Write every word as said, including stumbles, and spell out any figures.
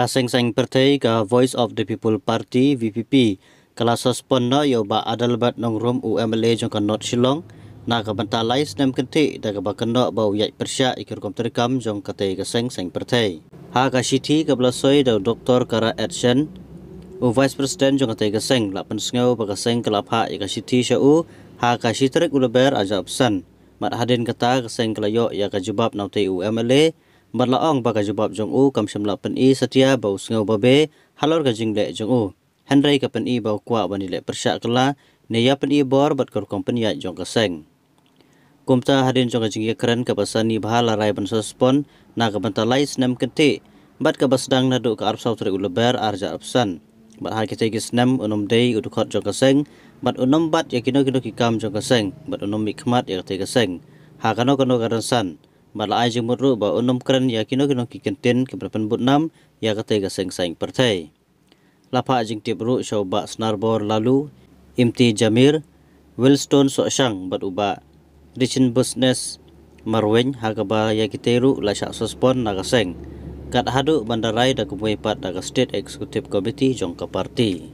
Ka seng saiñ pyrthei ka Voice of the People Party, V P P, ka la suspend noh ïa u Bah Adelbert Nongrum, u M L A jong ka North Shillong, na ka bynta lai snem kynthih da kaba kynnoh ba u ïaid pyrshah ïa ki rukom treikam jong katei ka seng saiñ pyrthei. Ha ka shithi kaba la soi da u Doktor Kara Etchen, u Vice President jong katei ka seng, la pynsngew ba ka seng ka la phah ïa ka shithi sha u ha ka shi tarik u Lber arhajar arphew san. Bad hadien kata ka seng ka la ïoh ïa ka jubab na utei u M L A, bad la ong ba ka jubab jong u kam shym la pyni satia ba u sngew babe halor ka jingleh jong u. Hynrei ka pyni ba u kwah ban ïaleh pyrshah kylla ne ïa pyni bor bad ka rukom pynïaid jong ka seng. Kumta hadien jong ka jingïakren kaba sani bha la rai ban suspend na ka bynta lai snem kynthih, bad kaba sdang naduh ka arphew saw tarik u Lber arhajar arphew san. Bad ha kitei ki snem un ym dei u dkhot jong ka seng, bad un ym bat ïa kino kino ki kam jong ka seng, bad un ym mihkhmat ïa katei ka seng ha kano kano ka rynsan. Bad la ai jingmut ruh ba un ym kren ïa kino kino ki kyntien kiba pynbud nam ïa katei ka seng saiñ pyrthei. La phah jingtip ruh sha u Bah Snarbor Laloo, Imti Jamir, Wilstone Sohshang bad u Bah Richin Busnes Marwein, ha kaba ïa kitei ruh la shah suspend na ka seng, kat haduh ban da rai da kumwei pat da ka State Executive Committee jong ka party.